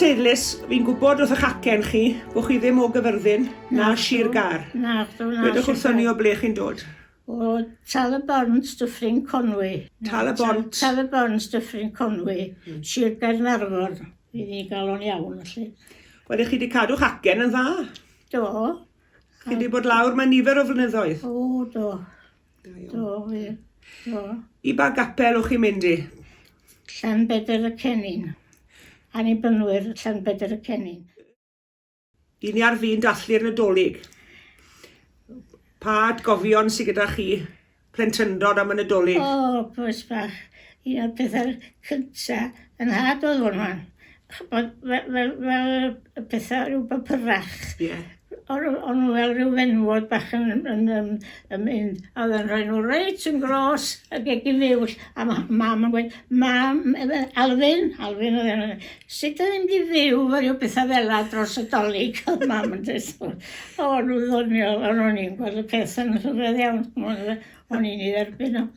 te Eirlys, fi'n gwybod wrth eich acen chi bod chi ddim o Gyfyrddin, na Sir Gâr. Na, na, Gwedwch wrthon ni o ble chi'n dod. O Tal-y-bont, Dyffryn Conwy. Tal-y-bont? Tal-y-bont, Dyffryn Conwy, Sir Gaernarfon. Fi wedi gael o'n iawn, felly. Wel, chi wedi cadw'ch acen yn dda. Do. Chi wedi bod lawr mae nifer o flynyddoedd. O, do. Do, wir. Do. I ba gapel o'ch chi'n mynd i? Llanbedr y Cennin. Annibynwyr Llanbedr y Cennin. I ni ar fin dathlu'r Nadolig. Pa atgofion sydd gyda chi plentyndod am y Nadolig? O, bois bach, un o'r pethau cynta yn nhad oedd hwn man. Ch'bod, fel, fel, fel y pethau rhyw bapurach. Ie. O'n nhw fel rhyw fenwod bach yn, yn, yn, yn mynd, a oedd yn rhoi nhw reit yn gros y gegin fuwll, a ma' mam yn gweud, mam, Alvin, Alvin oedd enw, sut ydyn ni'n mynd i fyw efo rhyw bethau fel 'na dros y Dolig, oedd mam yn dweud. O, o'n nhw'n ddoniol, ond o'n i'n gweld y peth yn rhyfedd iawn, o'n i'n ei dderbyn o.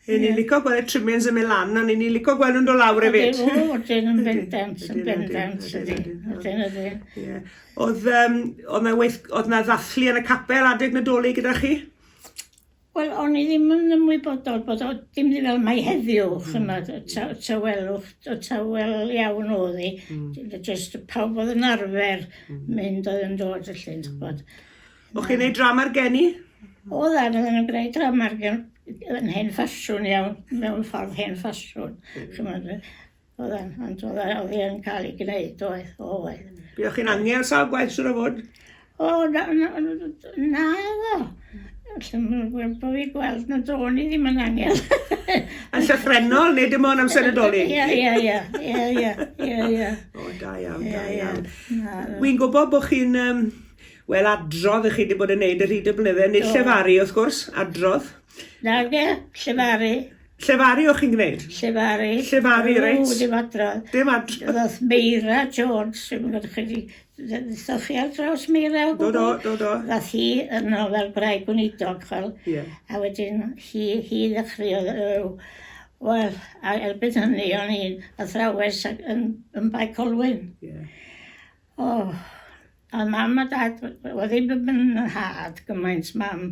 Y'n ni'n lico gweld y trimmings yn mynd lan, ond y'n ni'n lico gweld nhw'n dod lawr hefyd. Ydyn, o, ydyn, yn bendant, yn bendant, ydyn, ydyn, ydyn. Ie. Oedd, um, oedd na weith, oedd na ddathlu yn y capel adeg Nadolig gyda chi? Wel, o'n i ddim yn ymwybodol bod o dim fel mae heddiw, mm. chymod, tawelwch, tawel iawn oedd hi. Just pawb oedd yn arfer mynd oedd yn dod felly, mm. chybod. O'ch chi'n gwneud drama'r geni? Oedd ar yn gwneud drama'r geni, yn hen ffasiwn iawn, mewn ffordd hen ffasiwn. Mm. Chymod, oedd e'n, ond oedd e, oedd e'n cael ei gwneud, oedd, oedd. Buoch chi'n angel sawl gwaith siwr o fod? O, na, na, na, ddo. Wel, bod fi gweld na do'n i ddim yn angel. Yn llythrennol, neu dim ond amser Nadolig? Ie, ie, ie, ie, ie, ie, ie. O, da iawn, da iawn. Wi'n gwybod bod chi'n, um, wel, adrodd ych chi wedi bod yn neud yr hyd y blynydde, nid llefaru, wrth gwrs, adrodd. Nage, llefaru. Llefaru o'ch chi'n gwneud? Llefaru. Llefaru, reit. O, dim adrodd. Dim adrodd. Ddoth Meira Jones, dwi'n gwybod chi wedi... Ddoth chi ar draws Meira o gwbl? Do, do, do, do. Ddoth hi yno fel gwraig gweinidog, chwel. Ie. Yeah. A wedyn hi, hi ddechreuodd, wel, a erbyn hynny o'n i'n athrawes yn, yn Bae Colwyn. Ie. Yeah. O, a mam a dad, oedd ddim yn nhad gymaint mam,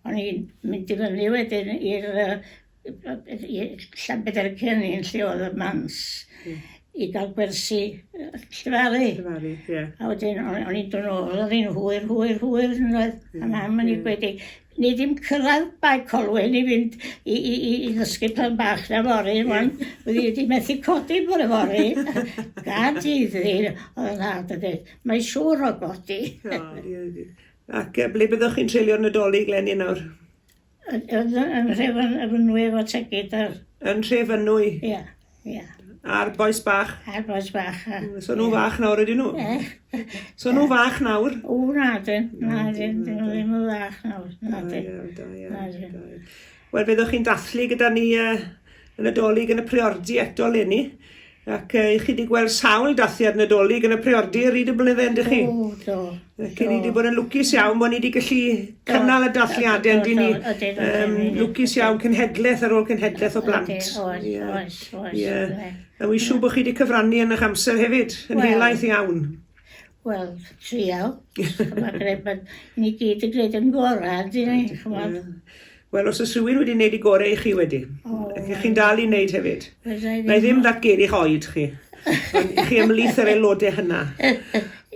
o'n i'n mynd i fyny wedyn i'r uh, i Llanbedr y Cennin lle oedd y mans mm. i gael gwersi llefaru. Llefaru, ie. Yeah. A wedyn o'n i'n dod nôl, oedd hi'n hwyr, hwyr, hwyr, yn oedd. A mam yn ei gweud Ni ddim cyrraedd Bae Colwyn i fynd i, i, i, i ddysgu plant bach na fory, wan. Fyddi wedi methu codi bore fory. Gad iddi, oedd yn nhad yn dweud. Mae siŵr o godi. Ac ble byddwch chi'n treulio'r Nadolig 'leni nawr? Yn, yn, yn Nhrefynwy efo Tegid ar... Yn Nhrefynwy? Ie, ie. A'r bois bach? A'r bois bach. So nhw fach nawr ydyn nhw? So nhw fach nawr? O, na dyn, na dyn, dyn nhw ddim yn fach nawr. Na dyn. Da iawn, Wel, fyddwch chi'n dathlu gyda ni uh, y Nadolig yn y priordy eto 'leni. Ac uh, chi wedi gweld sawl dathliad Nadolig yn y priordy ar hyd y blynydde, yndych chi? O, do. Ac ni wedi bod yn lwcus iawn bod ni wedi gallu cynnal y dathliadau, yndyn ni? Um, lwcus iawn, cenhedlaeth ar ôl cenhedlaeth o blant. Oes, oes, oes. Yeah. A wy'n siŵr bod chi wedi cyfrannu yn eich amser hefyd, yn helaeth iawn. Wel, trial. Mae ni gyd yn gwneud yn gorau, dyn ni, chymod. Wel, os oes rhywun wedi gwneud i gorau i chi wedi, oh, ac chi'n dal i wneud hefyd. Na i ddim ddatgelu'ch oed chi. Ond chi ymhlith yr aelodau hynna.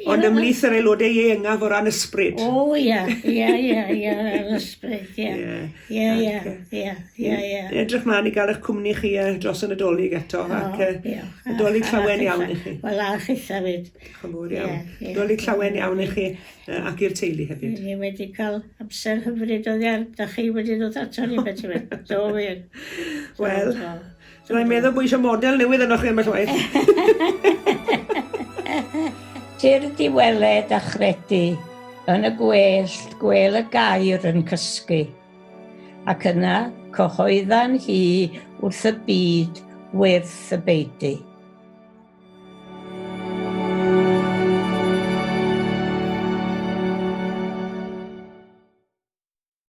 Ond ymhlith yr aelodau ieuengaf o ran ysbryd. O, ia, ia, ia, ia, yr ysbryd, ia. Ie, ie, ie, ie, ie. Edrych mlaen i gael eich cwmni chi dros y Nadolig eto. Oh, ac Nadolig llawen iawn i chi. Wel, a chitha fyd. Diolch yn fawr iawn. Nadolig llawen iawn i chi ac i'r teulu hefyd. Ni wedi cael amser hyfryd oddi ar, da chi wedi dod ato ni beth i wedi. Do wir. Wel, Rwy'n meddwl bod eisiau model newydd yno chi ambell waith. Tyrd i weled a chredu, yn y gwellt gwel y gair yn cysgu. Ac yna cyhoedda'n hi wrth y byd werth y beudy.